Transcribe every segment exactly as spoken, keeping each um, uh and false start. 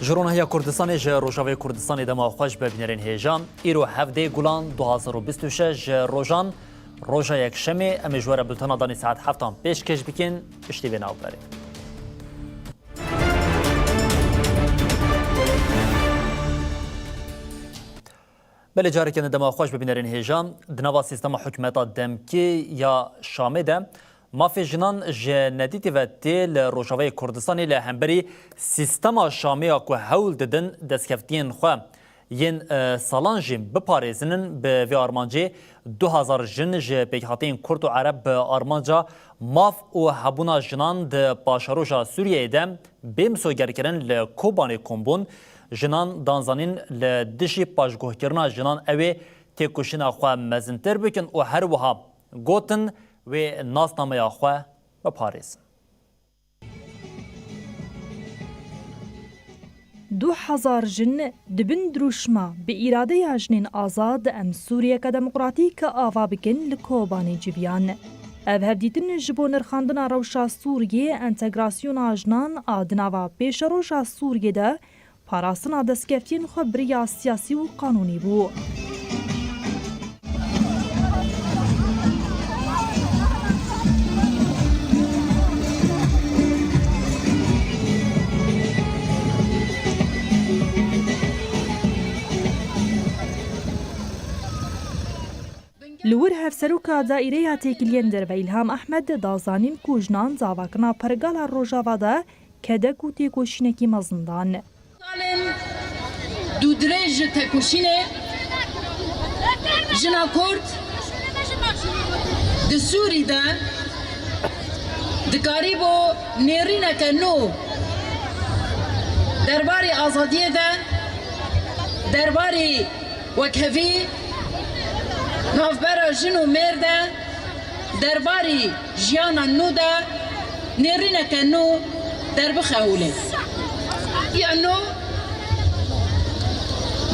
Ji Ronahiya Kurdistanê, ji Rojavayê Kurdistanê dema xweş be bînerên hêja. Îro hevdê Gulan du hazar û bîst û şeş ji rojan, roja yekşemê, em ê ji we re bultena danî saet heftan pêşkêş bikin. Piştî vê navberê. Belê, careke din dema xweş be bînerên hêja. Di nava sîstema hikûmeta demkî ya Şamê de mafê jinan ji nedîtî ve tê li Rojavayê Kurdistanê li hemberî sîstema Şamê ya ku hewl didin destkeftiyên xwe yên, e, salan jî biparêzinin. Bi vê armancê du hazar jin ji pêkhateyên Kurd û Ereb bi armanca maf û hebûna jinan di paşeroja Sûriyeyê de bê misogerkirin li Kobanê kom bûn. Jinan dan zanîn li dijî paşguhkirina jinan ew ê têkoşîna xwe mezintir bikin û her wiha gotin wê nasnameya xwe biparêzin. Du hezar jin di bin dirûşma bi îradeya jinên azad em Sûriyeke demokratîk ava bikin li Kobanê civiyan. Ev hevdîtin ji bo nirxandina rewşa Sûriyê, entegrasyona jinan a di nava pêşeroja Sûriyê de parastina destkeftiyên xwe bi riya siyasî û qanûnî bû. Li wir hevseroka Daîreya Têkiliyên Derve Îlham Ehmed da zanîn ku jinan di avakirina pergala Rojava de kedek û têkoşînekî mezin dan. Salên dûdirêj ji tekoşînê jina Kurd di Sûrî de dikarîbû nêrîneke nû derbarê azadiyê de, derbarê wekhevî, navbera jin û mêr de, derbarê jiyana nû de nêrîneke nû derbixe holê. Ya nû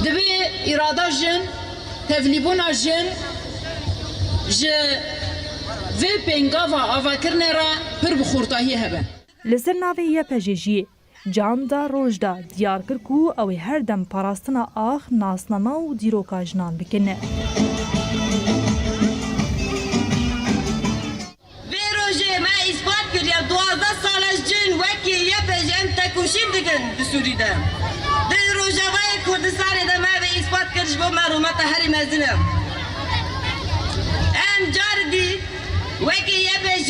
divê îrada jin, tevlîbûna jin ji vê pêngava avakirinê re pir bi xurtahiyê hebe. Li ser navê Y P J jî can da roj da diyar kir ku ew ê her dem parastina ax, nasname û dîroka jinan bikin. Vê rojê me îspat kir ya duwazdeh sal e jin wekî Y P J em tekoşîn dikin di Sûrî de. Di Rojavayê Kurdistanê de me vê îspat kir, ji bo me rûmeta herî mezin e. Em car dî wekî Y P J,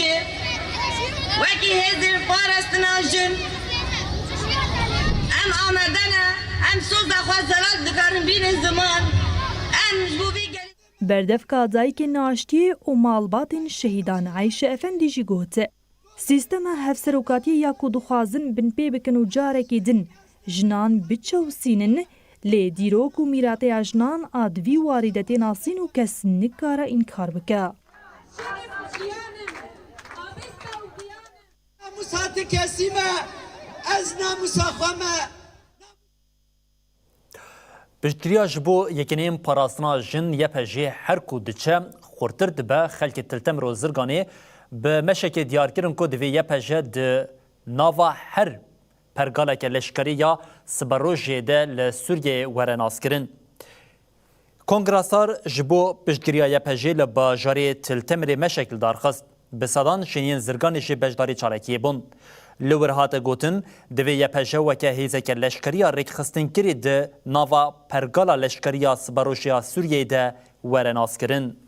wekî hêzên parastina jin, em amade ne, em soza xwe zelal dikarin bînin ziman, em ji bo vî gelî Berdevka dayikên aştiyê û malbatên şehîdan Ayşe Efendî jî got, sîstema hevserokatiyê ya ku dixwazin binpê bikin û carekê din jinan biçewsînin, lê dîrok û mîrateya jinan a di vî warî de tê nasîn û kes nikare înkar bike. Namusa ti kesî me, ez namusa xwe me. Piştgiriya ji bo Yekîneyên Parastina Jin, Y P J, her ku diçe xurtir dibe, xelkê Til Temir û Zirganê bi meşekê diyar kirin ku divê Y P J di nava her pergaleke leşkerî ya siberojê de li Sûriyeyê were naskirin. Kongra Sar ji bo piştgiriya Y P J li bajarê Til Temirê meşek li dar xist. Bi sedan jin yên Zirganê jî beşdarî çalakiyê bûn. Li wir hate gotin, divê Y P J weke hêzeke leşkerî ya rêkxistinkirî di nava pergala leşkerî ya siberojê ya Sûriyeyê de were naskirin.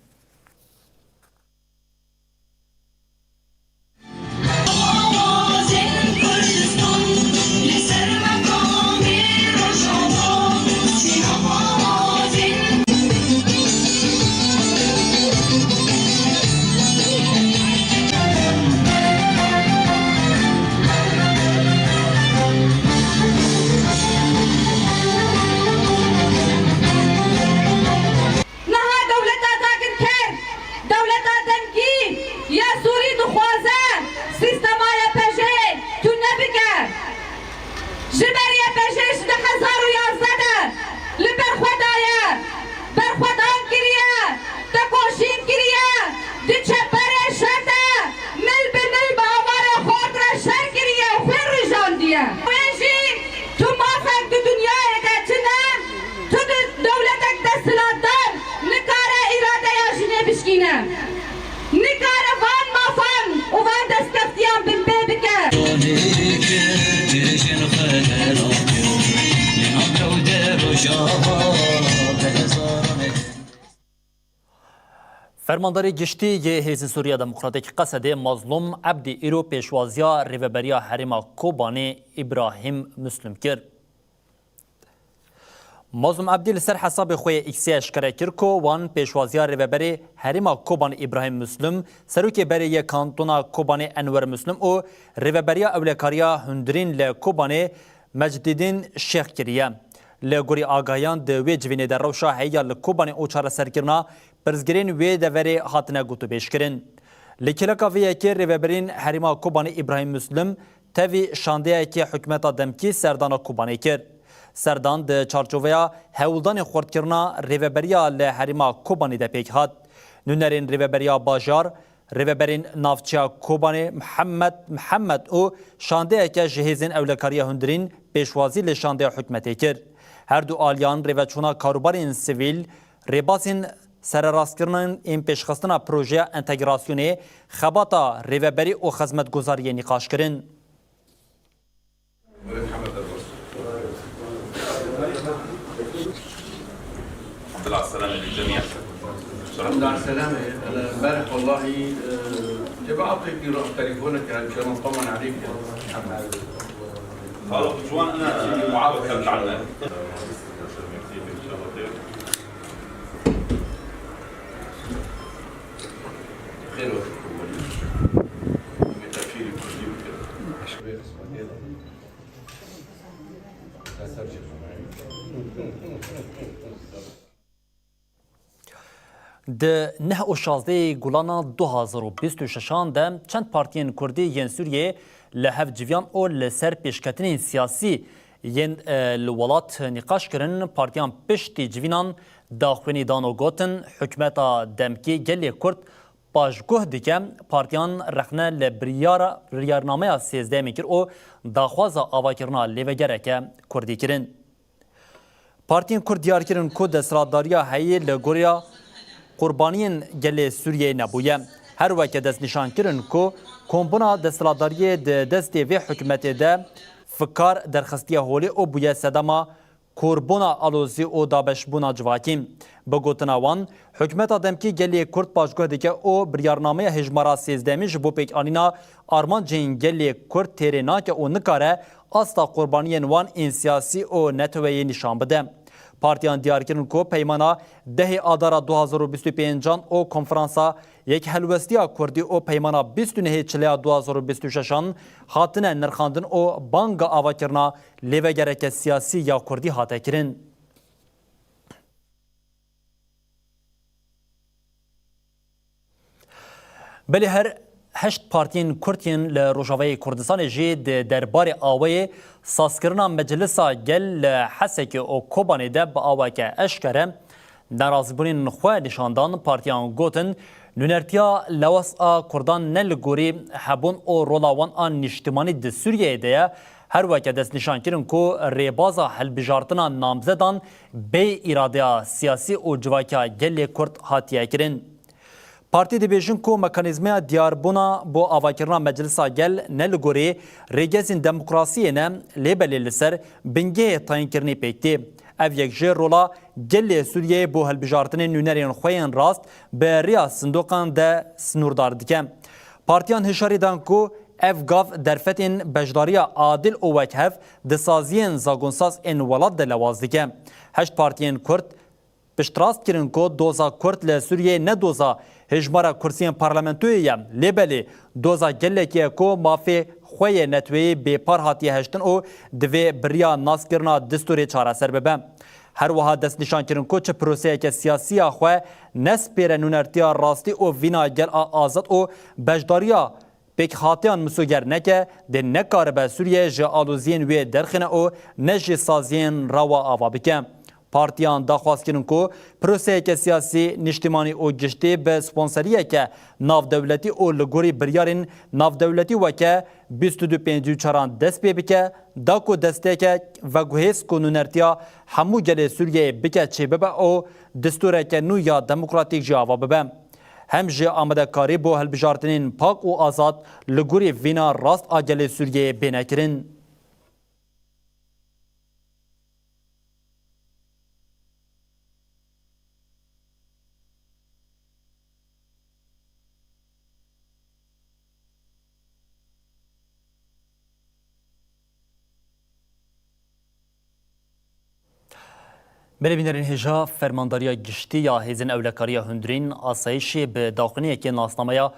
Niha dewleta dagirker, dewleta dengî ya Sûrî dixwaze sîstema Y P J tune bike. Ji ber Y P J ji du hezar û yazdeh de li ber xwe daye, berxwedan kiriye, tekoşîn kiriye, di çeperê şer de mil bi mil bi avarê Xort re şer kiriye û xwîn rijandiye. Wê jî tu mafek Nikare van mafan û van destkeftiyan binpê bike. Fermandarê Giştî yê Hêzên Sûriya Demokratîk, Qesedê, Mazlûm Ebdî îro pêşwaziya Rêveberiya Herêma Kobanê Îbrahîm Muslim kir. Mazlûm Ebdî li ser hesabê xwe yê X-ê eşkere kir ku wan pêşwaziya Rêveberê Herêma Kobanê Îbrahîm Muslim, Serokê Berê yê Kantona Kobanê Enwer Muslim û Rêveberiya Ewlekariya Hundirîn li Kobanê Mecdîdîn Şêx kiriye. Li gorî agahiyan di wê civînê de rewşa heya li Kobanê û çareserkirina pirsgirên wê deverê hatine gotûbêjkirin. Li kêleka vê yekê Rêveberên Herêma Kobanê Îbrahîm Muslim tevî şandeyekê hikûmeta demkî serdana Kobanê kir. Serdan di çarçoveya hewldanên xurtkirina rêveberiya li herêma Kobanê de pêk hat. Nûnerên rêveberiya bajar, rêveberên navçeya Kobanê Mihemed Mihemed û şandeyeke ji hêzên ewlekariya hundirîn pêşwazî li şandeya hikûmetê kir. Her du aliyan rêveçûna karûbarên sivîl, rêbazên sererastkirinên ên pêşxistina projeya entegrasyonê, xebata rêveberî û xizmetguzariyê nîqaş kirin. الحمد لله على السلامة للجميع. الحمد لله على السلامة. أنا امبارح والله، آه، كنت بعطي في رقم تليفونك، يعني، مشان أطمن عليك، يعني. خالد جوان، أنا معاود كنت عنك. خير وقت. Di neh û şazdehê Gulana du hazar û bîst û şeşan de çend partiyên Kurdî yên Sûriyeyê li hev civiyan û li ser pêşketinên siyasî yên, e, li welat nîqaş kirin, partiyan piştî civînan daxuyanî dan û gotin, hikûmeta demkî gelê Kurd paşguh dike, partiyan rexne li biryara, biryarnameya sêzdehemê kir û daxwaza avakirina lêvegereke Kurdî kirin. Partiyên Kurd diyar kirin ku desthilatdariya heyî li gorî qurbaniyên gelê Sûriyeyê nebûye. Her weke destnîşan kirin ku kombûna desthilatdariyê di destê vê hikûmetê de fikar derxistiye holê û bûye sedema korbûna alozî û dabeşbûna civakî. Bi gotina wan, hikûmeta demkî gelê Kurd paşguh dike û biryarnameya hejmara sêzdehemî ji bo pêkanîna armancên gelê Kurd têrê nake û nikare asta qurbaniyên wan ên siyasî û neteweyî nîşan bide. Partiyan diyar kirin ku peymana dehê Adara du hazar û bîst û pêncan û Konferansa Yekhelwestiya Kurdî û peymana bîst û nehê Çileya du hazar û bîst û şeşan hatine nirxandin û banga avakirina lêvegereke siyasî ya Kurdî hate kirin. Belê her heşt partiyên Kurd yên li Rojavayê Kurdistanê jî di derbarê awayê sazkirina Meclisa Gel li Hesekê û Kobanê de bi awayeke eşkere nerazîbûnên xwe nîşan dan. Partiyan gotin, nûnertiya lewasa Kurdan ne li gorî hebûn û rola wan a nîştimanî di Sûriyeyê de ye, her weke destnîşan kirin ku rêbaza hilbijartina namzedan bê îradeya siyasî û civakiya gelê Kurd hatiye kirin. Partî dibêjin ku mekanîzmeya diyarbûna bo avakirina Meclisa Gel ne li gorî rêgezên demokrasiyê ne, lê belê li ser bingehê tayînkirinê pêk tê. Ev yek jê rola gelê Sûriyeyê bo hilbijartinê nûnerên xwe yên rast bi riya sindoqan de sinûrdar dike. Partiyan hişyarî dan ku ev gav derfetên beşdariya adil û wekhev di saziyên zagonsaz ên welat de lewaz dike. Heşt partiyên Kurd piştrast kirin ku doza Kurd li Sûriyeyê ne doza hejmara kursiyên parlamentoyê ye, lê belê doza gelekî ye ku mafê xwe yê netweyî bêpar hatiye hiştin û divê bi riya naskirina distûrê çareser bibe. Her wiha destnîşan kirin ku çi proseyeke siyasî ya xwe nespêre nûnertiya rastî û vîna gel a azad û beşdariya pêkhateyan misoger neke, dê nekaribe Sûriye ji aloziyên wê derxîne û ne jî saziyên rewa ava bike. Partiyan daxwaz kirin ku proseyeke siyasî, niştimanî û giştî bi sponseriyeke navdewletî û li gorî biryarên navdewletî weke bîst û du pêncî û çaran dest pê bike, da ku desteke veguhêz ku nûnertiya hemû gelê Sûriyeyê bike çêbibe û distûreke nû ya demokratîk jî ava bibe. hem jî amadekarî bo hilbijartinên pak û azad li gorî vîna rast a gelê Sûriyeyê bêne kirin. Belê bînerên hêja, Fermandariya Giştî ya Hêzên Ewlekariya Hundirîn asayîşê bi daxuyaniyekê nasnameya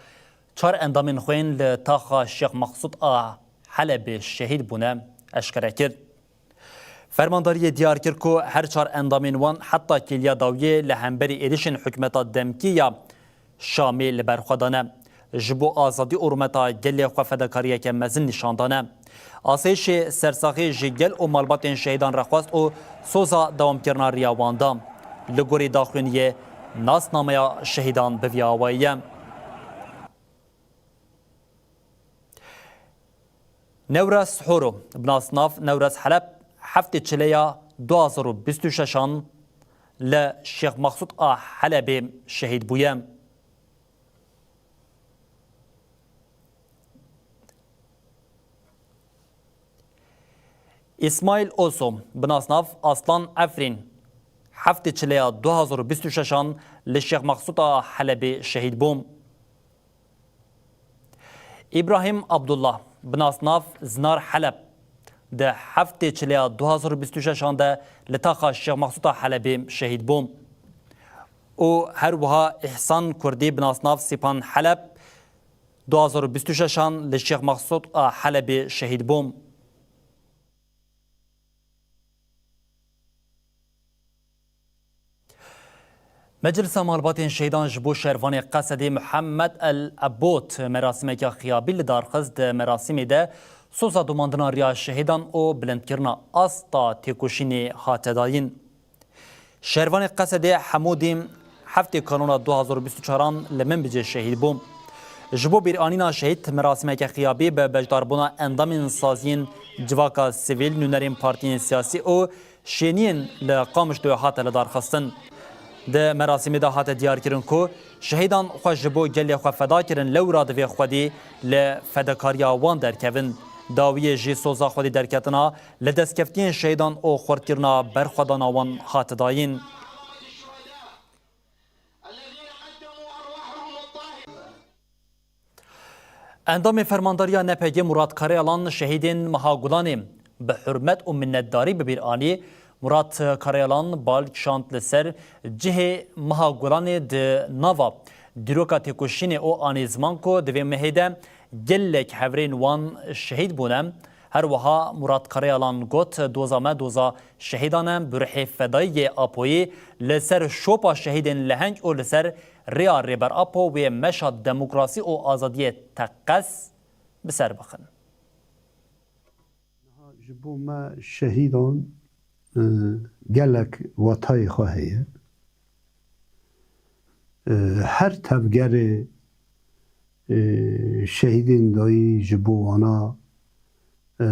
çar endamên xwe yên li taxa Şêx Mexsûd a Helebê şehîd bûne eşkere kir. Fermandariyê diyar kir ku her çar endamên wan heta kêliya dawiyê li hemberî êrişên hikûmeta demkî ya Şamê li ber xwe dane. Ji bo azadî û rûmeta gelê xwe fedakariyeke mezin nîşan dane. Asayîşê sersaxî ji gel û malbatên şehîdan re xwest û soza dewamkirina riya wan da. Li gorî daxuyaniyê nasnameya şehîdan bi vî awayî ye. Newrez Horo, bi nasnav Newrez Heleb, heftê çileya du hazar û bîst û şeşan li Şêx Mexsûd a Helebê şehîd bûye. Îsmaîl Oso, bi nasnav Aslan Efrîn, heftê çileya du hazar û bîst û şeşan li Şêx Mexsûd a Helebê şehîd bû. Îbrahîm Abdullah, bi nasnav Zinar Heleb, di heftê çileya du hazar û bîst û şeşan de li taxa Şêx Mexsûd a Helebê şehîd bû. Û her wiha Îhsan Kurdî, bi nasnav Sîpan Heleb, du hazar û bîst û şeşan li Şêx Mexsûd a Helebê şehîd bû. Meclisa Malbatên Şehîdan ji bo şervanê Qesedê Mihemed El Ebot merasîmeke xiyabî li dar xist. Di merasîmê de soza domandina riya şehîdan û bilindkirina asta têkoşînê hate dayîn. Şervanê Qesedê Hemûdî heftê Kanûna du hazar û bîst û çaran li Minbicê şehîd bû. Ji bo bîranîna şehîd merasîmeke xiyabî bi beşdarbûna endamên saziyên civaka sivîl, nûnerên partiyên siyasî û şêniyên li Qamişloyê hate lidarxistin. Di merasîmê de hate diyarkirin ku şehîdan xwe ji bo gelê xwe feda kirin, lewra divê xwedî li fedakariya wan derkevin. Dawiyê jî soza xwedî derketina li destkeftiyên şehîdan û xurtkirina berxwedana wan hate dayîn. Endamê Fermandariya N P G Murat Karayalan şehîdên Meha Gulanê bi hurmet û minnetdarî bi bîr anî. Murat Karayalan bal kişand li ser cihê Meha Gulanê di nava dîroka têkoşînê û anî ziman ku di vê mehê de gelek hevrên wan şehîd bûne. Her wiha Murat Karayalan got, doza me doza şehîdan e, bi ruhê fedayî yê Apoyî li ser şopa şehîdên leheng û li ser rêya Rêber Apo wê meşa demokrasî û azadiyê teqez bi ser bixin. Niha ji bo me şehîdan, e, gelek watayê xwe heye. E, her tevgerê, e, şehîdên dayî ji bo wana, e,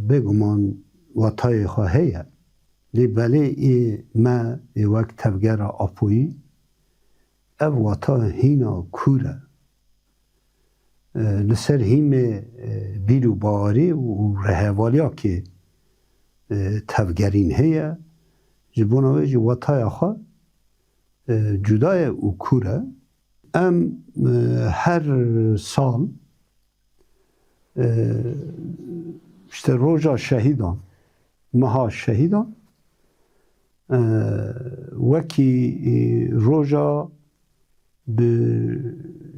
bêguman watayê xwe heye. Lê belê ê me ê wek tevgera Apoyî, ev wata hîna kûr e. E, li ser hîmê, e, bîr û bawerî û rihevaliya kê, e, tevgerîn heye, ji bona wê jî wataya xwe, e, cuda ye û kûr e. Em, e, her sal, e, işte roja şehîdan, meha şehîdan, e, wekî, e, roja bi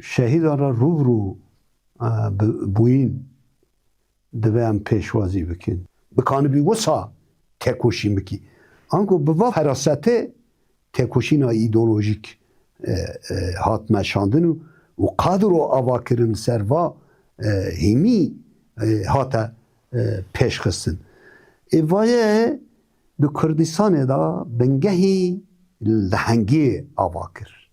şehîdan re rû bi rû, e, bi, bûyîn divê em pêşwazî bikin. Bikanibî wisa tekoşîn bikî. Anku bi va ferasetê tekoşîna îdeolojîk, e, e, hat meşandin û, û kadro ava kirin ser va, e, hîmî, e, hate, e, pêşxistin. Ê vaye di Kurdistanê de bingehî lehengiyê ava kir.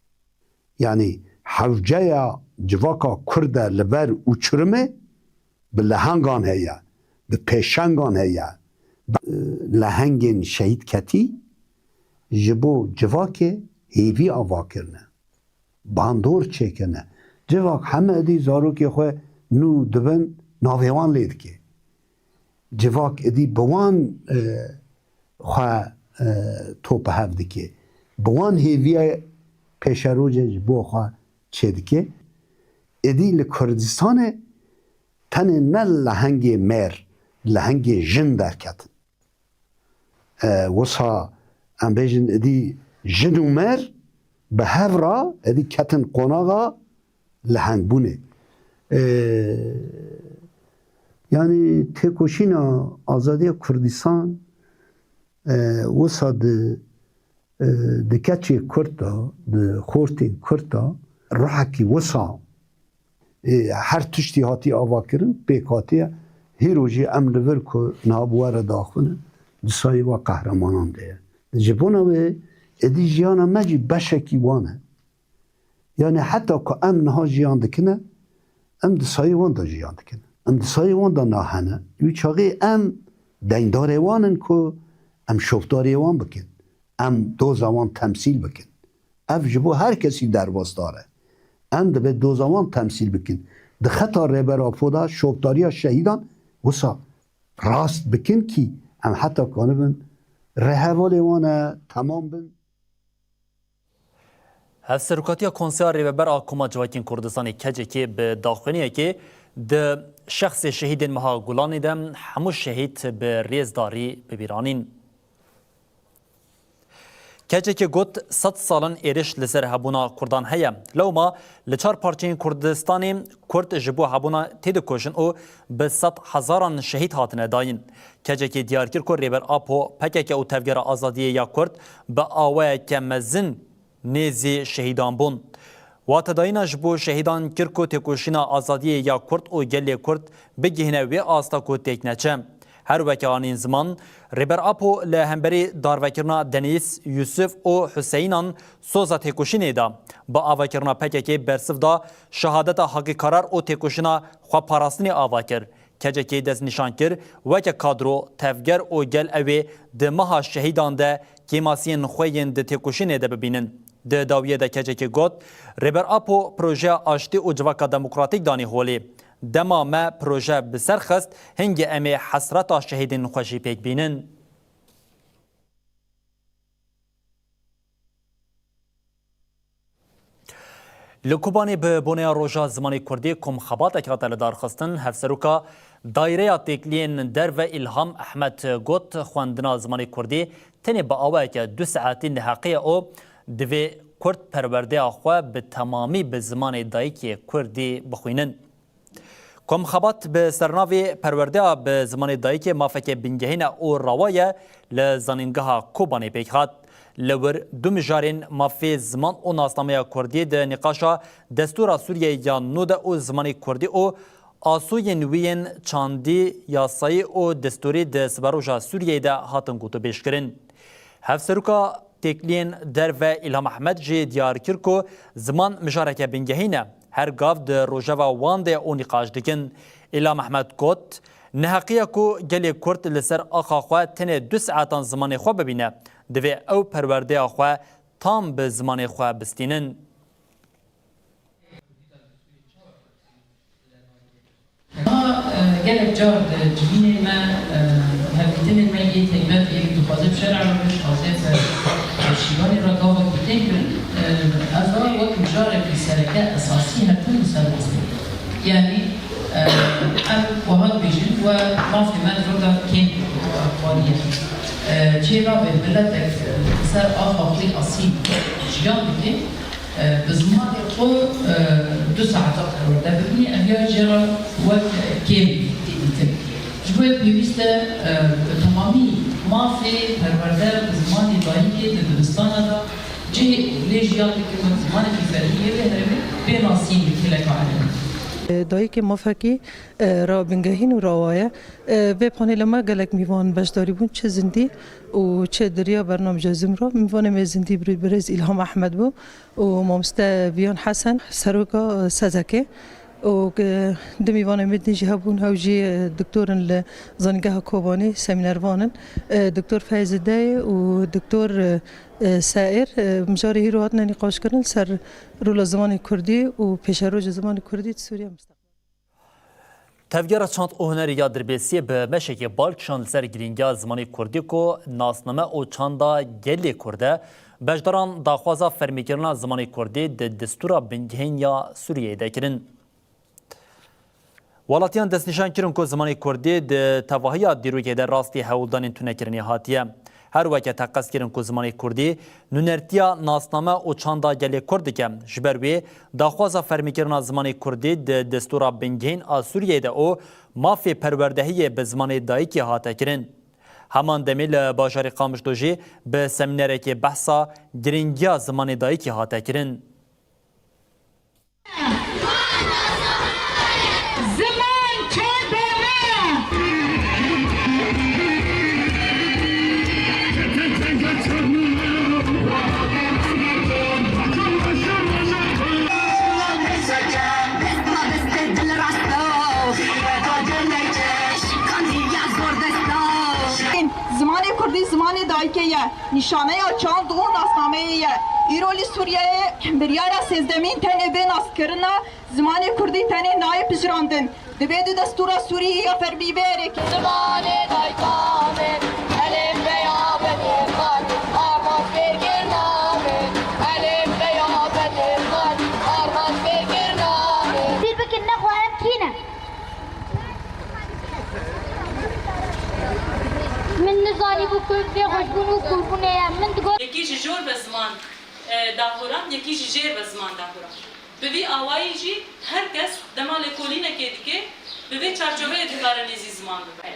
Yanî hewceya civaka Kurd e li ber uçurimê bi lehengan heye, bi pêşengan heye. Lehengên şehîd ketî ji bo civakê hêvî ava kirine. bandor çêkirine. Civak heme êdî zarokê xwe nû dibin, navê wan lê dike. Civak êdî bi wan, e, xwe, e, top bi hev dike. Bi wan hêviya pêşerojê ji bo xwe çêdike. Êdî li Kurdistanê tenê ne lehengê mêr, lehengê jin derketin. E, wisa em bêjin êdî jin û mêr bi hev re êdî ketin qonaxa lehengbûnê. E, yanî têkoşîna azadiya Kurdistan, e, wisa di, e, di keçê Kurd de, di xortên Kurd de ruhekî wisa, e, her tiştî hatî avakirin, pêk hatiye. Hîro jî em li vir ku niha bi we re daxwin e, di sayê we qehremanan de ye. Ji bona wê êdî jiyana me jî beşekî wan e. Yanî heta ku em niha jiyan dikine, em di sayê wan de jiyan dikin. Em di sayê wan de nahene. Wî çaxê em deyndarê wan in ku em şopdariyê wan bikin. Em doza wan temsîl bikin. Ev ji bo her kesî derbasdar e. Em dibe doza wan temsîl bikin. Di xeta Rêber Apo de şopdariya şehîdan wisa rast bikin kî em heta kanibin rêhevalê wan e, temam bin. Hevserokatiya Konseya Rêveber a Koma Civakên Kurdistanê, K C K, bi daxuyaniyekê di şexsê şehîdên meha Gulanê de hemû şehîd bi rêzdarî bi bîr anîn. K C K got, sed sal in êrîş li ser hebûna Kurdan heye. Lewma li çar parçeyên Kurdistanê Kurd ji bo hebûna têdikoşin û bi sed hezaran şehîd hatine dayîn. K C K diyar kir ku Rêber Apo, P K K û Tevgera Azadiyê ya Kurd bi awayeke mezin nêzî şehîdan bûn. Watedayîna ji bo şehîdan kir ku têkoşîna azadiyê ya Kurd û gelê Kurd bigihîne wê asta ku têk neçe. Her weke anîn ziman, Rêber Apo li hemberî darvekirina Denîz, Yûsif û Huseyînan soza têkoşînê de, bi avakirina P K K bersiv da şehadeta Haqî Karar û têkoşîna xweparastinê ava kir. K C K destnîşan kir, weke kadro, tevger û gel ew ê di meha şehîdan de kêmasiyên xwe yên di têkoşînê de bibînin. Di dawiyê de K C K got, Rêber Apo projeya aştî û civaka demokratîk danî holê. Dema me proje bi ser xist, hingê em ê hesreta şehîdên xwe jî pêk bînin. Li Kobanê bi boneya Roja Zimanê Kurdî komxebatek hate lidarxistin. Hevseroka Dayreya Têkliyên Derve Îlham Ehmed got, xwendina zimanê Kurdî tenê bi awayeke du saetî neheqî ye û divê Kurd perwerdeya xwe bi temamî bi zimanê dayikê Kurdî bixwînin. Komxebat bi sernavê Perwerdeya bi zimanê dayikê mafeke bingehîn e û rawa ye li Zanîngeha Kobanê pêk hat. Li wir du mijarên mafê ziman û nasnameya Kurdî di nîqaşa Destûra Sûriyeyê ya nû de û zimanê Kurdî û asoyên wî yên çandî, yasayî û destûrî di siberoja Sûriyeyê de hatin gotûbêjkirin. Hevseroka Têkliyên Derve Îlham Ehmed jî diyar kir ku ziman mijareke bingehîn e. Her gav di rojeva wan de û nîqaş dikin. Îlham Ehmed got, neheqî ye ku gelê Kurd li ser axa xwe tenê du saetan zimanê xwe bibîne. Divê ew perwerdeya xwe tam bi zimanê xwe bistînin. Niha, e, gelek car di civînê me, e, hevdîtinên me yê taybet ê dixwaze bi şer'a re, dixwaze bi, e, şîvanê re gava ku tên kirin, e, ez a wek mijarek sereke esasî her tim li ser rastê. Yanî, e, em wiha dibêjin we mafê me di vir de kêm xwariye. E, çê nabe miletek, e, li ser axa xwe asîl jiyan bike, e, bi zimanê xwe, e, du saeta perwerde bibîne, ev ya jê re wek kêm tê dîtin. Ji bo yê pêwîst e, e, bi temamî mafê perwerde bi zimanê dayikê di dibistana de cihê lê jiyan dike wek zimanekî fermî yê wê herêmê bê nasîn bi kêleka erebî. Dayikê mafekî, e, ra bingehîn û rawa ye. E, vê panêla me gelek mîvan beşdarî bûn, çi zindî û çi di riya bernamja Zoom re. Mîvanê me zindî birêz Îlham Ehmed bû û mamoste Viyan Hesen, seroka, e, Sezekê. û di mîvanê me din jî hebûn, hew jî, e, doktor in li Zanîngeha Kobanê, semînervan in. E, Doktor Feyzî Dey û Doktor, e, e, Seîr, e, mijarê hîro hatine nîqaşkirin li ser rola zimanê kurdî û pêşeroja zimanê kurdî di Sûriye misteqbel. Tevgera Çand û Hunerê ya Dirbêsiyê bi meşekê bal kişand li ser girîngiya zimanê kurdî ku nasname û çanda gelê kurd e, beşdaran daxwaza fermîkirina zimanê kurdî di destûra bingehîn ya Sûriyeyê de kirin. Welatiyan destnîşan kirin ku zimanê kurdî di tevahiya dîrokê de rastî hewldanên tunekirinê hatiye. Her weke teqez kirin ku zimanê kurdî nûnertiya nasname û çanda gelê kurd dike. Ji ber wê daxwaza fermîkirina zimanê kurdî di destûra bingehîn a Sûriyeyê de û mafê perwerdehiyê bi zimanê dayikê hate kirin. Heman demê li bajarê Qamişlo jî bi semînerekê behsa girîngiya zimanê dayikê hate kirin. Ziman çêbûne. Zimanê kurdî zimanê dayikê ye. Nîşaneya çand û nasnameyê ye. Îro li Sûriyeyê biryara sêzdemîn tenê bê naskirina zimanê kurdî tenê nayê pijirandin. Divê di destûra Sûrî ya fermî bê erêkirin. Zimanê dayika me, elîfbeya bedê xan, armanc pêkirina me, elîfbeya bedê xan, armanc pêkirina me. Bîr bikin nexwe em kî ne? Min nizanîbû ku vê xweşbûn û kûrbûnê ye. Min digot. Yekî ji jor ve ziman, e, daxuran, yekî ji jêr ve ziman daxuran. Bi vî awayî jî her kes dema lêkolînekê dike, bi vê çarçoveyê dikare nêzî ziman bibe.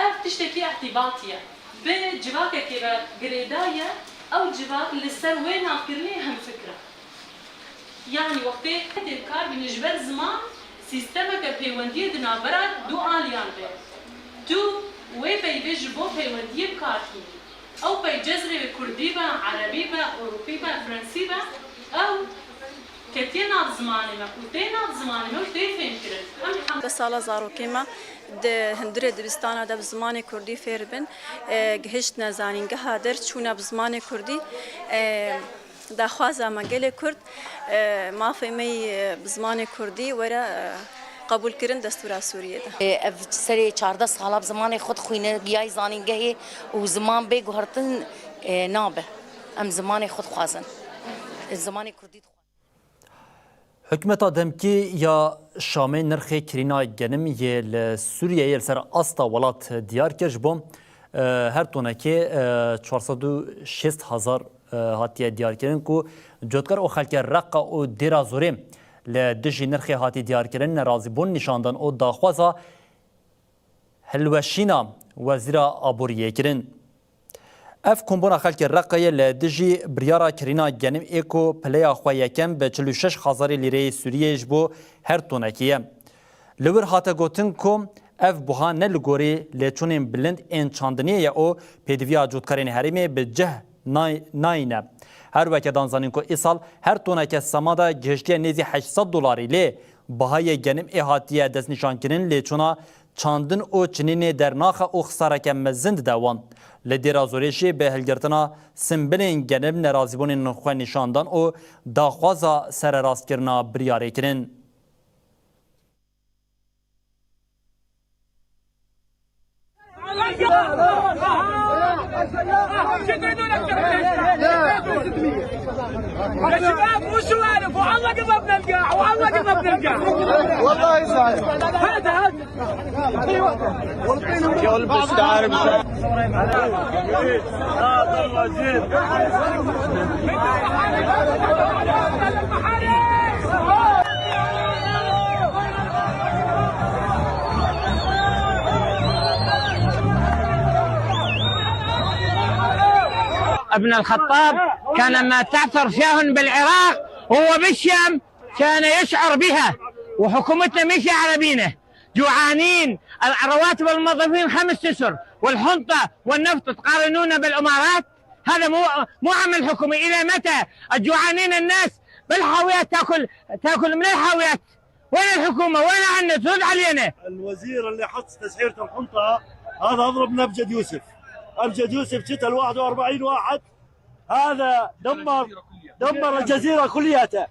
Ev tiştekî îhtîbatî ye. Bi civakekê ve girêdayî ye, ew civak li ser wê navkirinê hemfikir e. Yanî wextê tê bi kar bîne ji ber ziman, sîstemeke pêwendiyê di navbera du aliyan de. Tu wê peyvê ji bo peywendiyê bi kar tînî. Ew pey cezrê wê kurdî be, erebî be, ewropî be, frensî be, ew ketiye nav zimanê me û tê nav zimanê me û tê fêmkirin. Em hemû. Sala zarokê me di hundirê dibistana de bi zimanê kurdî fêr bin, e, gihiştine zanîngeha der, çûne bi zimanê kurdî, e, daxwaza me gelê kurd, e, mafê me yî, e, bi zimanê kurdî were, e, qebûlkirin destûra Sûriyê de. Ev serê çardeh sala bi zimanê xwe dixwîne, giyayî zanîngehê û ziman bê guhertin, e, nabe. Em zimanê xwe dixwazin. Zimanê kurdî dixwazin. Hikûmeta demkî ya Şamê nirxê kirîna genim yê li Sûriyeyê li ser asta welat diyar kir. Ji bo, e, her tonekê, e, çar sed û şêst hezar, e, hatiye diyarkirin ku cotkar û xelkê Reqa û Dêra Zorê li dijî nirxê hatî diyarkirin, nerazîbûn nîşandan û daxwaza hilweşîna Wezîra Aboriyê kirin. Ev kombûna xelkê Reqayê li dijî biryara kirîna genim ê ku pileya xwe yekem bi çil û şeş hezarê lîreyê Sûriyê ji bo her tonekê ye. Li wir hate gotin ku ev buha ne li gorî lêçûnên bilind ên çandiniyê ye û pêdiviya cotkarên herêmê bi cih nay-, nayîne. Her weke dan zanîn ku îsal her toneke semada gihiştiye nêzî heşt sed dolarî, lê bihayê genim ê hatiye destnîşankirin lêçûna çandin û çinînê dernaxe û xisareke mezin dide wan. Li Dêra Zorê jî bi hilgirtina simbilên genim nerazîbûnên xwe nîşan dan û daxwaza sererastkirina biryarê kirin. يا شباب، مو سوالف، والله قربنا نلقاه، والله قربنا نلقاه. والله صحيح. هذا، هذا. يا ولد الشعر، هذا الوزير. ابن الخطاب كان ما تعثر فيها بالعراق وهو بالشام كان يشعر بها، وحكومتنا مش عارفينه، جوعانين، الرواتب الموظفين خمس أسر، والحنطة والنفط تقارنونه بالإمارات؟ هذا مو، مو عمل حكومي. إلى متى الجوعانين الناس بالحاويات تاكل، تاكل من الحاويات؟ وين الحكومة؟ وين عنا؟ ترد علينا. الوزير اللي حط تسعيرة الحنطة هذا أضرب من أبجد يوسف. أبجد يوسف قتل واحد وأربعين واحد. هذا دمر، دمر الجزيرة كلياتها.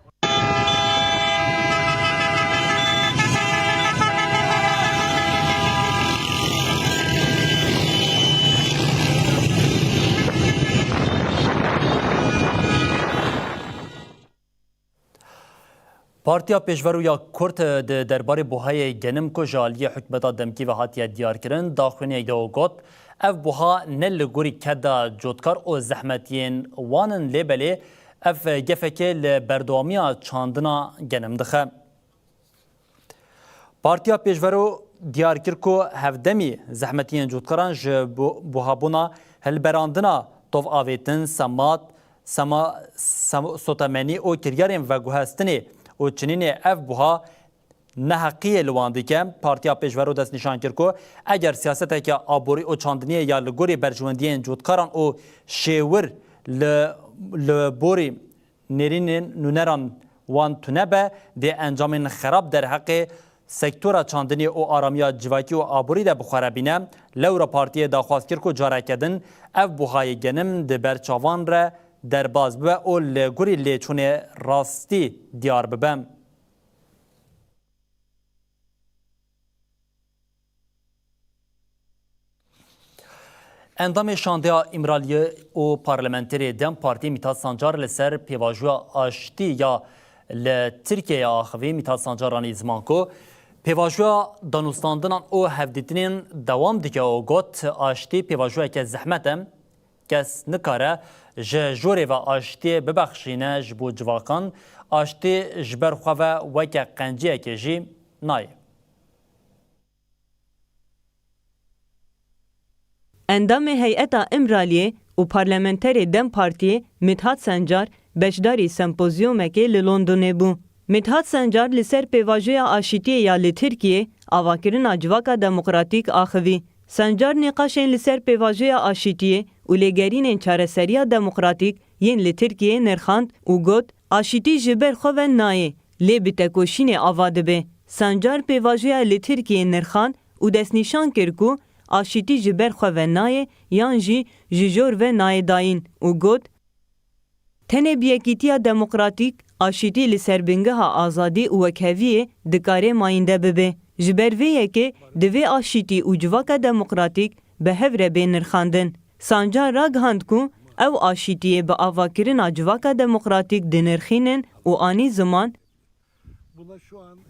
Partiya Pêşverû ya Kurd di derbarê buhayê genim ku ji aliyê hikûmeta demkî ve hatiye diyarkirin, daxuyaniyek da û got, ev buha ne li gorî keda cotkar û zehmetiyên wan in, lê belê ev gefekê li berdewamiya çandina genim dixe. Partiya Pêşverû diyar kir ku hevdemî zehmetiyên cotkaran ji bu-, buhabûna hilberandina tov avêtin, semat, sema-, sem-, sotemenî û kiryarên veguhestinê û çinînê ev buha neheqiyê li wan dike. Partiya Pêşverû destnîşan kir ku eger siyaseteke aborî û çandiniyê ya li gorî berjewendiyên cotkaran û şêwir li, li borî nêrînên nûneran wan tune be, dê encamên xerab derheqê sektora çandinî û aramiya civakî û aborî de bi xwe re bîne. Lewra partiyê daxwaz kir ku careke din ev buhayê genim di ber çavan re derbas bibe û li gorî lêçûnê rastî diyar bibe. Endamê Şandeya Îmraliyê û parlamenterê DEM Partî Mithat Sancar li ser pêvajoya aştî ya li Tirkiyeyê axivî. Mithat Sancar anî ziman ku pêvajoya danûstandinan û hevdîtinên dewam dike û got, aştî pêvajoyeke zehmet e. Kes nikare ji jorê ve aştiyê bibexşîne ji bo civakan. Aştî ji ber xwe ve weke qenciyekê jî nayê. Endamê Heyeta Îmraliyê û parlamenterê DEM Partiyê Mithat Sencar beşdarî sempozyumekê li Londonê bû. Mithat Sencar li ser pêvajoya aşîtiyê ya li Tirkiyê avakirina civaka demokratîk axivî. Sencar nîqaşên li ser pêvajoya aşîtiyê û lêgerînên çareseriya demokratîk yên li Tirkiyê nirxand û got, aşîtî ji ber xwe ve nayê, lê bi tekoşînê ava dibe. Sancar pêvajoya li Tirkiyê nirxand û destnîşan kir ku aşîtî ji ber xwe ve nayê yan jî ji jor ve nayê dayîn û got, tenê bi yekîtiya demokratîk, aşîtî li ser bingeha azadî û wekheviyê dikare mayînde bibe. Ji ber vê yekê divê aşîtî û civaka demokratîk bi hev re bê nirxandin. Sancar ragihand ku ew aşîtiyê bi avakirina civaka demokratîk dinirxînin û anî ziman,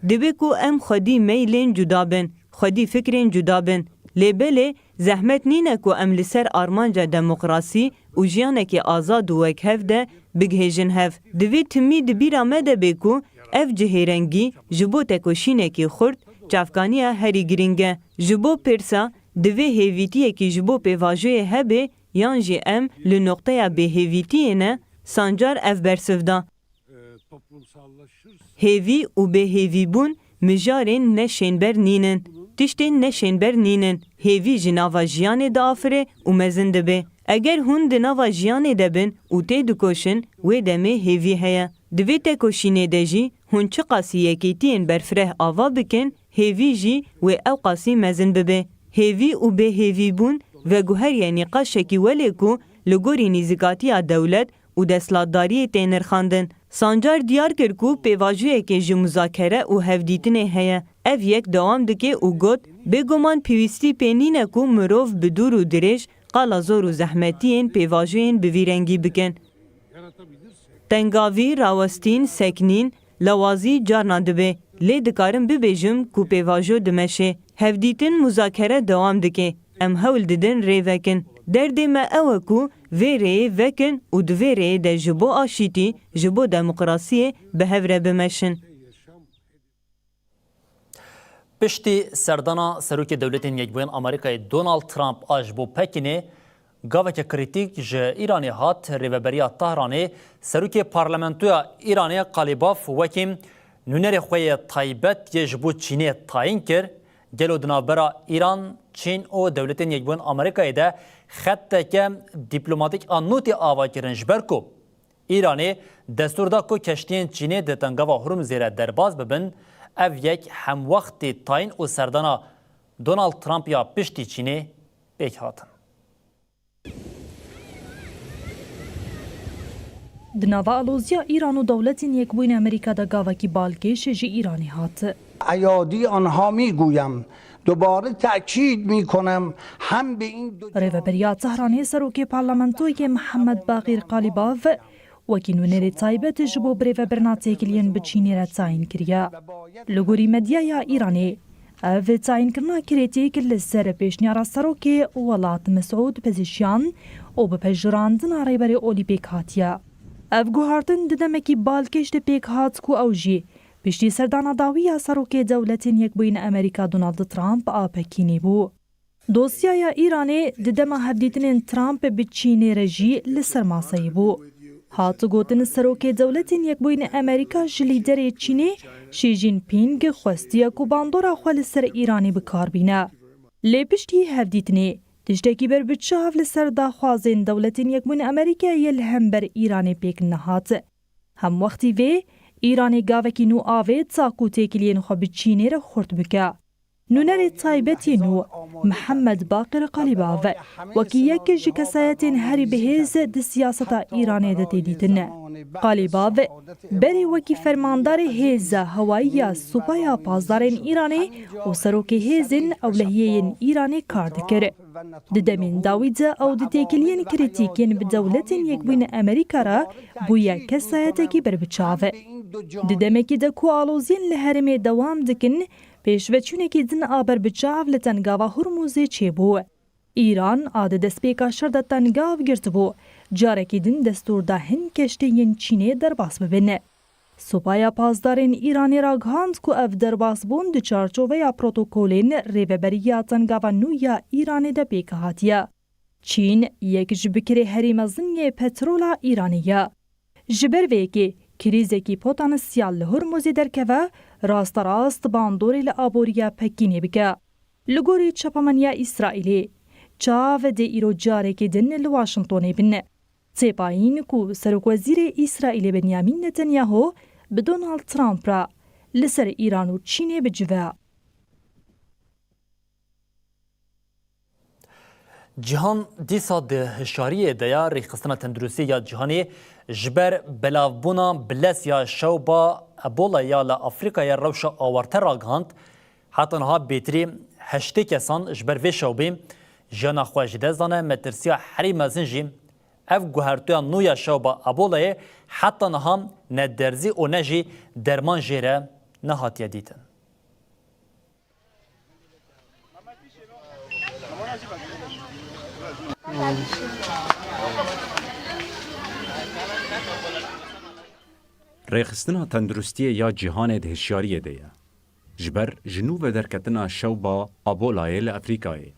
Divê ku em xwedî meylên cuda bin, xwedî fikrên cuda bin. Lê belê, zehmet nîne ku em li ser armanca demokrasî û jiyanekî azad û wekhev de bigihêjin hev. Divê timî di bîra me de bê ku ev cihêrengî ji bo tekoşînekî xurt çavkaniya herî girîng e. Ji bo pirsa, divê hêvîtiyekî ji bo pêvajoyê hebe yan jî em li noqteya bêhêvîtiyê ne, Sancar ev bersiv da. Hêvî û bêhêvîbûn mijarên ne şênber nînin. Tiştên ne şênber nînin. Hêvî ji nava jiyanê diafire û mezin dibe. Eger hûn di nava jiyanê de bin û têdikoşin, wê demê hêvî heye. Di vê tekoşînê de jî hûn çiqasî yekîtiyên berfireh ava bikin, hêvî jî wê ewqasî mezin bibe. Hêvî û bêhêvîbûn veguheriye nîqaşekî welê ku li gorî nîzikatiya dewlet û desthilatdariyê tê nirxandin. Sancar diyar kir ku pêvajoyekê ji muzakere û hevdîtinê heye. Ev yek dewam dike û got, bêguman pêwîstî pê nîne ku mirov bi dûr û dirêj qala zor û zehmetiyên pêvajoyên bi vî rengî bikin. Tengavî, rawestîn, seknîn, lawazî carna dibe. Lê dikarim bibêjim ku pêvajo dimeşe. Hevdîtin, muzakere dewam dike. Em hewl didin rê vekin. Derdê me ew e ku vê rêyê vekin û di vê rêyê de ji bo aşîtî, ji bo demokrasiyê bi hev re bimeşin. Piştî serdana Serokê Dewletên Yekbûyên Amerîkayê Donald Trump a ji bo Pekînê, gaveke krîtîk ji Îranê hat. Rêveberiya Tehranê Serokê Parlamentoya Îranê Qalîbaf wekî nûnerê xwe yê taybet yê ji bo Çînê tayîn kir. Gelo di navbera Îran, Çîn û Dewletên Yekbûyên Amerîkayê de xeteke dîplomatîk a nûtê ava kirin, ji ber ku Îranê destûr da ku keştiyên Çînê di Tengava Hurmuzê re derbas bibin, Ev yek hemwextê tayîn û serdana Donald Trump ya piştî Çînê pêk hatin. Di nava aloziya Îran û Dewletên Yekbûyîn Amerîka de gavekî balkêş ji Îranê hat. عیادی آنها می‌گویم، دوباره تأکید می‌کنم، هم به این دو Rêveberiya Tehranê serokê parlamentoyê Mihemed Baxîr Qalîbav wekî nûnerê taybet ji bo birêvebirina têkiliyên bi Çînê re tayîn kiriye. Li gorî medyaya Îranê, ev tayînkirina krîtîk li ser pêşniyara serokê welat Mesûd Pezişyan û bi pejirandina rêberê olî pêk hatiye. Ev guhartin di demekî balkêş de pêk hat ku ew jî piştî serdana dawî ya serokê Dewletên Yekbûyîn Amerîka Donald Trump a Pekînê bû. Dosyaya Îranê di dema hevdîtinên Trump bi Çînê re jî li ser maseyê bû. Hat gotin, serokê Dewletên Yekbûyîn Amerîka ji lîderê Çînê Xi Jinping xwestiye ku bandora xwe li ser Îranê bi kar bîne. Lê piştî hevdîtinê tiştekî ber bi çav li ser daxwazên Dewletên Yekbûyîn Amerîkayê li hember Îranê pêk nehat. Hemwextî vê, Îranê gavekî nû avêt ta ku têkiliyên xwe bi Çînê re xurt bike. Nûnerê taybet yê nû, Mihemed Baqir Qalîbav, wekî yek ji kesayetên herî bihêz di siyaseta Îranê de tê dîtin. Qalîbav berê wekî fermandarê hêza hewayî ya Supaya Pasdarên Îranê û serokê hêzên ewlehiyê yên Îranê kar dikir. Di demên dawî de ew di têkiliyên krîtîk yên bi Dewletên Yekbûyîn Amerîka re bûye kesayetekî berbiçav. Di demekî de ku aloziyên li herêmê dewam dikin, pêşveçûnekî din a berbiçav li Tengava Hurmuzê çêbû. Îran a di destpêka şer de tengav girtibû, carekî din destûr da hin keştiyên Çînê derbas bibin. Supaya Pasdarên Îranê ragihand ku ev derbasbûn di çarçoveya protokolên rêveberiya tengava nû ya Îranê de pêk hatiye. Çîn yek ji bikirê herî mezin yê petrola Îranê ye. Ji ber vê yekê krîzekî potansyal li Hurmuzê derkeve, rasterast bandorê li aboriya Pekînê bike. Li gorî çapemeniya Îsraîlê, çav dê îro carekê din li Washingtonê bin. Têpayîn ku Serokwezîrê Îsraîlê Benyamin Netanyahu bi Donald Trump re li ser Îran û Çînê bicive. Cîhan dîsa di hişyariyê de ya. Rêxistina Tenduristiyê ya Cîhanê ji ber belavbûna bilez ya şewba Ebola ya li Afrîkayê rewşa awarte ragihand. Heta niha bêtirî heştê kesan ji ber vê şewbê jiyana xwe ji dest dane. Metirsiya herî mezin jî ev guhertoya nû ya şewba Ebolayê heta niha ne derzî û ne jî derman jê re nehatiye dîtin. Rêxistina Tenduristiyê ya Cîhanê di hişyariyê de ye. Ji ber ji nû vederketina şewba Ebolayê li Efrîkayê,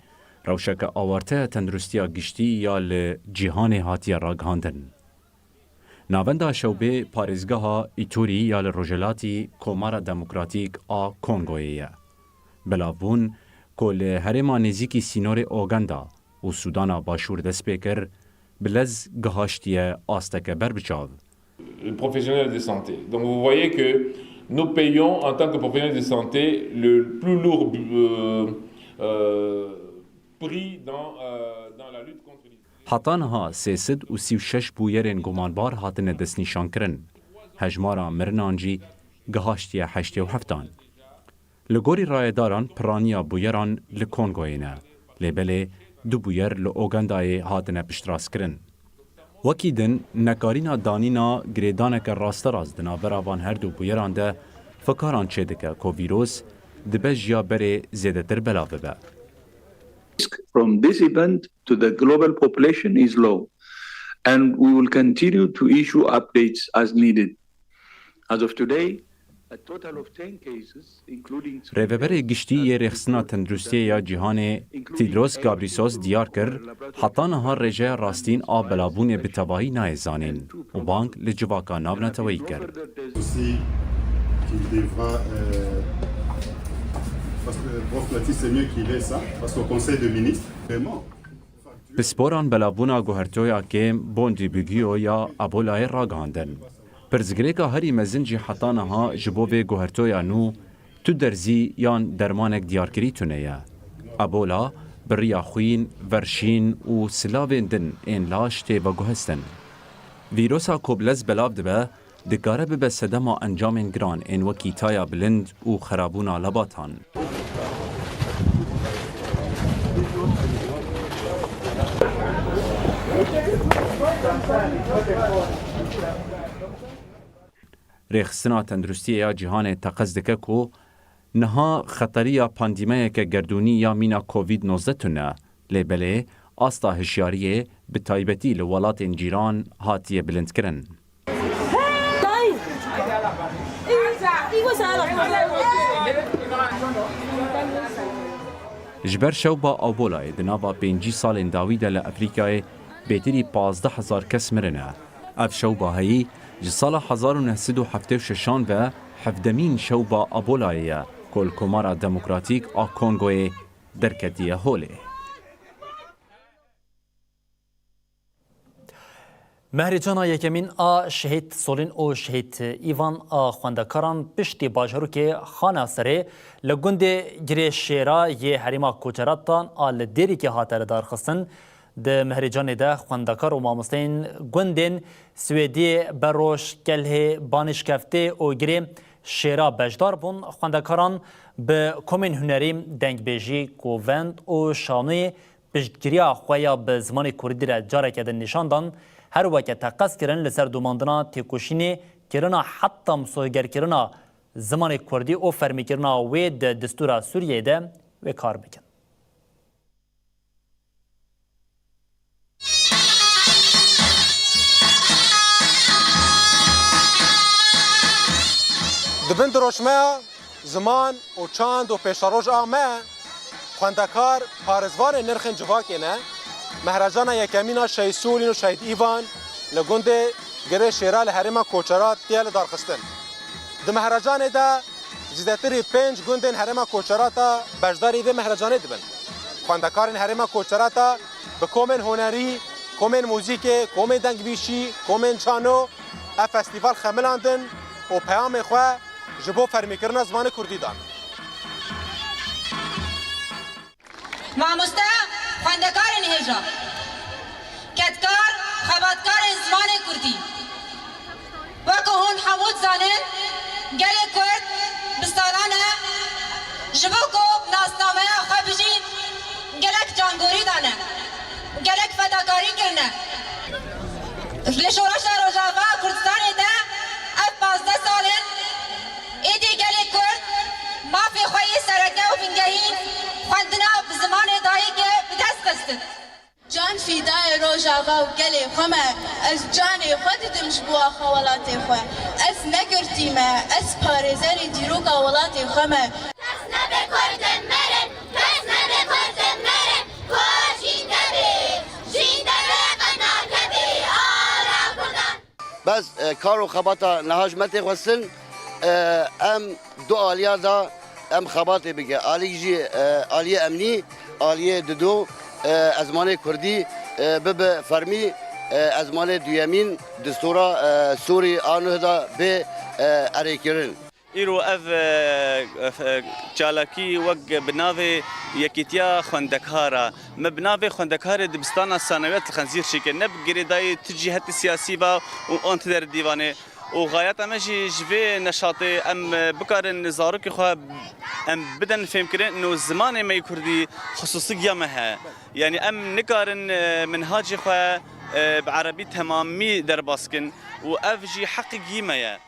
rewşeke awarte ya tenduristiya giştî ya li cîhanê hatiye ragihandin. Navenda şewbê parêzgeha Îtûrî ya li rojhelatî Komara Demokratîk a Kongoyê ye. Belavbûn ku li herêma nêzîkî sînorê Oganda û Sûdana Başûr dest pê kir, bi lez gihaştiye asteke berbiçav. Professionnels de santé. Donc vous voyez que nous payons en tant que professionnels de santé le plus lourd, euh, euh, prix dans, euh, dans la lutte contre les Heta niha sê sed û sî û şeş bûyerên gumanbar hatine destnîşankirin. Hejmara mirinan jî gihaştiye heştê û heftan. Li gorî rayedaran piraniya bûyeran li Kongoyê ne, lê belê du bûyer li Ogandayê hatine piştrastkirin. Wekî din, nekarîna danîna girêdaneke rasterast di navbera van her du bûyeran de fikaran çêdike ku vîros dibe ji ya berê zêdetir belav bibe. From this event to the global population is low, and we will continue to issue updates as needed. As of today, a total of ten cases, including Rêveberê Giştî yê Rêxistina Tenduristiyê ya Cîhanê, Tedros Ghebreyesus, diyar kir, heta niha rêjeya rastîn a belavbûnê bi tevahî nayê zanîn û bang li civaka navneteweyî kir. Aussi, qu'il devra, euh, parce que Prof Mathis, c'est mieux qu'il ait ça, parce qu'au Conseil de ministres, vraiment. Pisporan belavbûna guhertoya kêm Bundibugyo ya Ebolayê ragihandin. Pirsgirêka herî mezin jî heta niha ji bo vê guhertoya nû Tu derzî yan dermanek diyarkirî tune ye. Ebola bi riya xwîn, verşîn û silavên din ên laş tê veguhestin. Vîrosa ku bi lez belav dibe, dikare bibe sedema encamên giran ên wekî taya bilind û xerabûna lebatan. Rêxistina Tenduristiyê ya Cîhanê teqez dike ku niha xeteriya pandîmeyeke gerdûnî ya mîna Covid nozdeh tune, lê belê asta hişyariyê bi taybetî li welatên cîran hatiye bilindkirin. Ji ber şewba Ebolayê di nava pêncî salên dawî de li Efrîkayê bêtirî pazdeh hezar kes mirine. Ev şewba heyî ji sala hezar û neh sed û heftê û şeşan ve hevdemîn şewba Ebolayê ye ku li Komara Demokratîk a Kongoyê derketiye holê. Mehrêcana yekemîn a Şehîd Solîn û Şehîd Îvan a xwendekaran piştî bajarokê Xanaserê li gundê Girê Şêra yê herêma Koçeratan a li Dêrikê hate lidarxistin. Di mehrêcanê de xwendekar û mamosteyên gundên Swêdiyê, Beroj, Kelhê, Banîşkeftê û Girê Şêra beşdar bûn. Xwendekaran bi komên hunerî, dengbêjî, govend û şanoyê piştgiriya xwe ya bi zimanê kurdî re careke din nîşan dan, her weke teqez kirin li ser domandina têkoşînê, kirina heta misogerkirina zimanê kurdî û fermîkirina wê di destûra Sûriyeyê de wê kar bikin. Di bin diroşmeya ziman û çand û pêşeroj a me, xwendekar parêzvanê nirxên civakê ne. Mehrejana yekemîn a Şehîd Sûlîn û Şehîd Îvan li gundê Girê Şêra li herêma Koçerat tê lidarxistin. Di mehrecanê de zêdetirî pênc gundên herêma Koçerata beşdarî vê mehrecanê dibin. Xwendekarên herêma Koçerata bi komên hunerî, komên muzîkê, komên dengbîşî, komên çano ev festîval xemilandin û peyamê xwe ji bo fermîkirina zimanê kurdî dan. Mamoste, xwendekarên hêja, kedkar, xebatkarên zimanê kurdî. Weke hûn hemû dizanin, gelê Kurd bi salan e ji bo ku nasnameya xwe bijî gelek cangorî dane, gelek fedakarî kirine. Li Şoreşa Rojava a Kurdistanê de ev pazdeh sal in êdî gelê Kurd mafê xwe yê sereke û bingehîn xwendina bi zimanê dayikê bi dest xistin. Can fîdayê Rojava û gelê xwe me, ez canê xwe didim ji bo axa welatê xwe. Ez ne girtî me, ez parêzerê dîroka welatê xwe me. Kes nebe Kurdên me re, kes nebe Kurdên me re, Kurd jînde be, jînde be, qet nakebe, ala Kurdan. Bes, e, kar û xebata niha ji me tê xwestin, e, em du aliya de em xebatê bike. Alîk jî, e, aliyê emnî, aliyê dido, e, ezmanê kurdî, e, bibe fermî, e, ezmanê duyemîn distûra, e, Sûrî a nuh de bê, e, erêkirin. Îro ev, e, e, çalakî wek bi navê Yekîtiya Xwendekara, me bi navê xwendekarê dibistana sanewiyat li Xenzîr çêkir. Ne bi girêdayî tu cîhetî siyasî ba û an tu der dîvanê. Û xayeta me jî ji vê neşatê em, e, bikarin zarokê xwe em bidin fêmkirin û zimanê me yê kurdî xisûsî ya me he. Yanî em nikarin, e, minhacê xwe, e, bi erebî temamî derbas kin û ev jî heqekî me ye.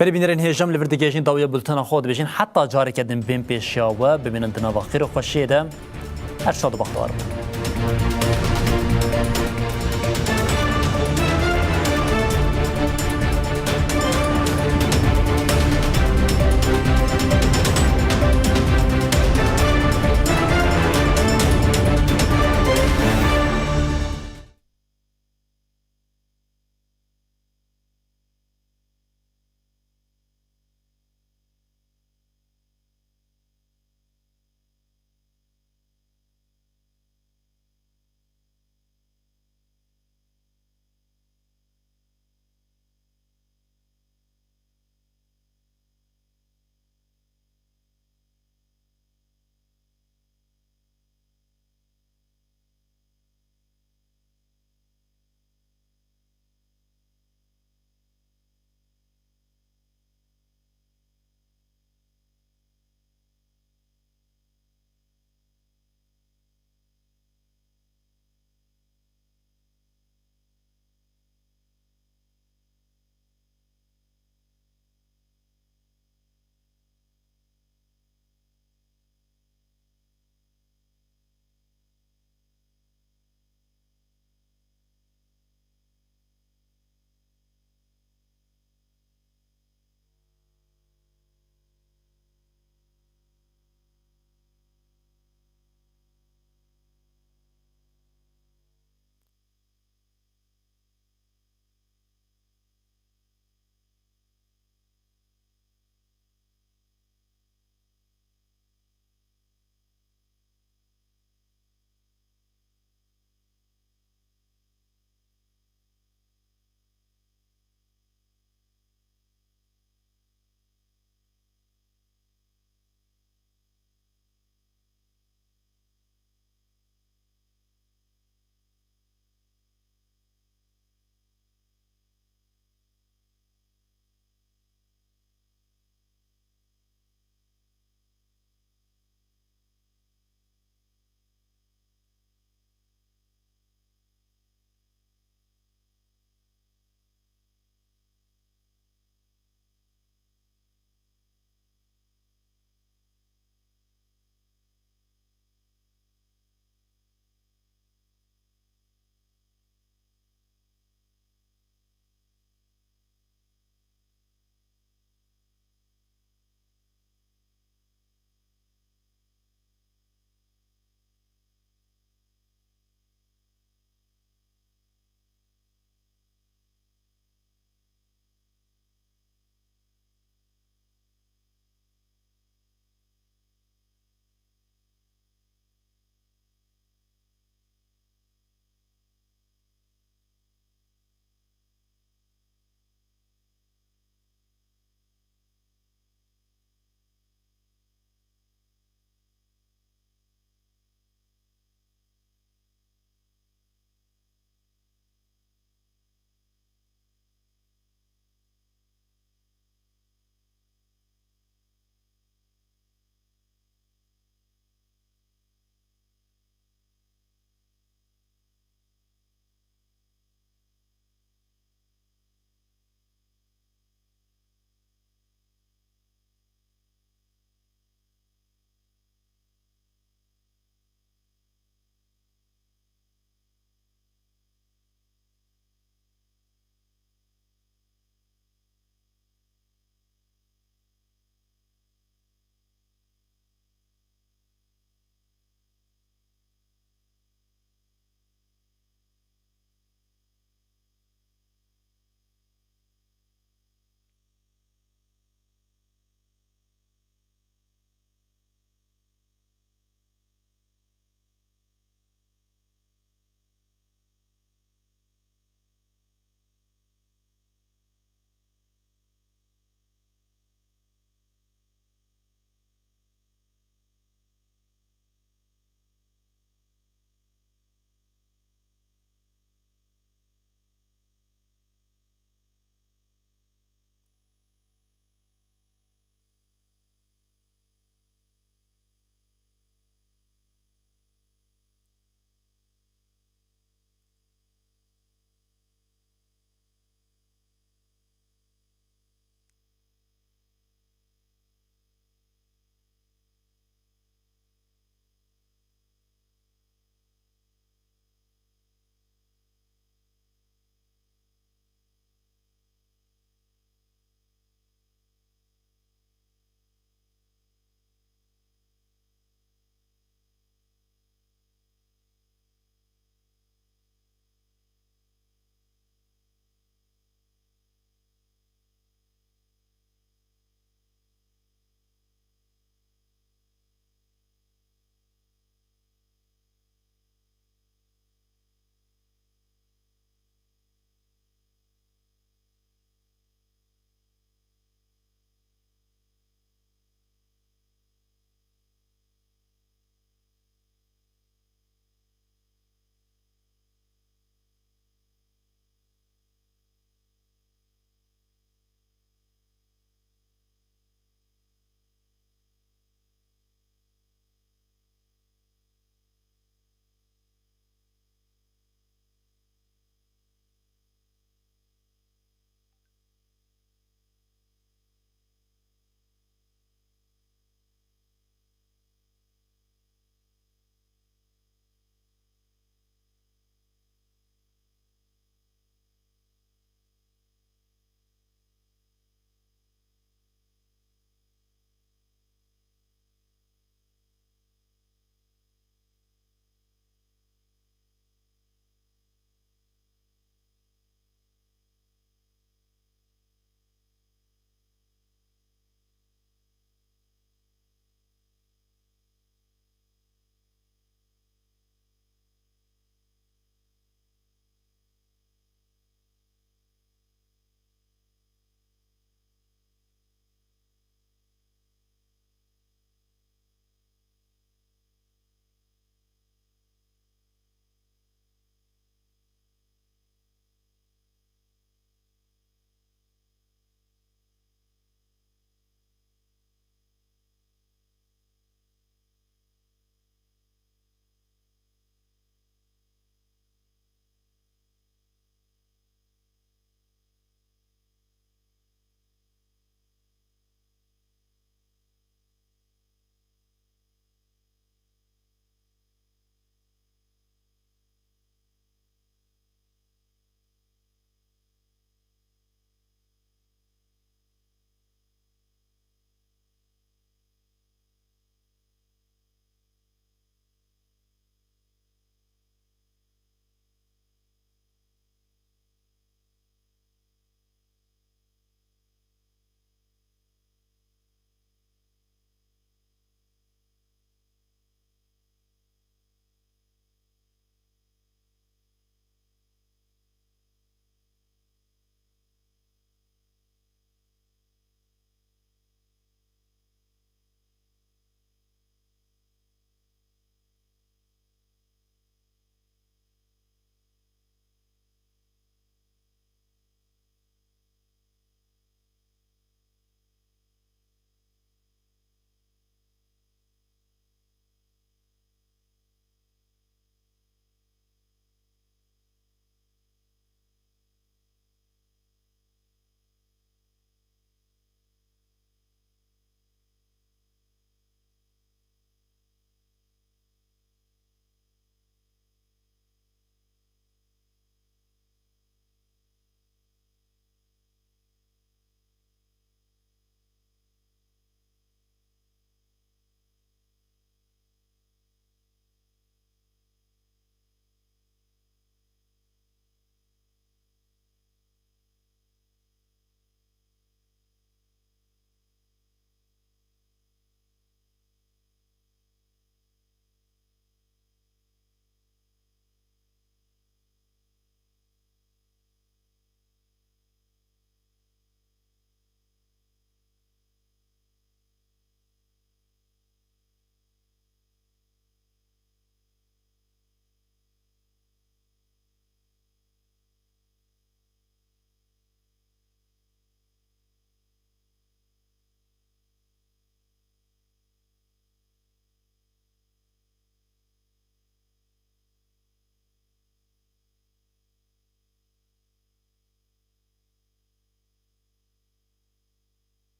Berê bînerên hêja, em li vir digihîjin dawiya bultena xwe dibêjin. Heta careke din bên pêşiya we, bimînin di nava xêr û xweşiyê de. Her şad û bextewar bin.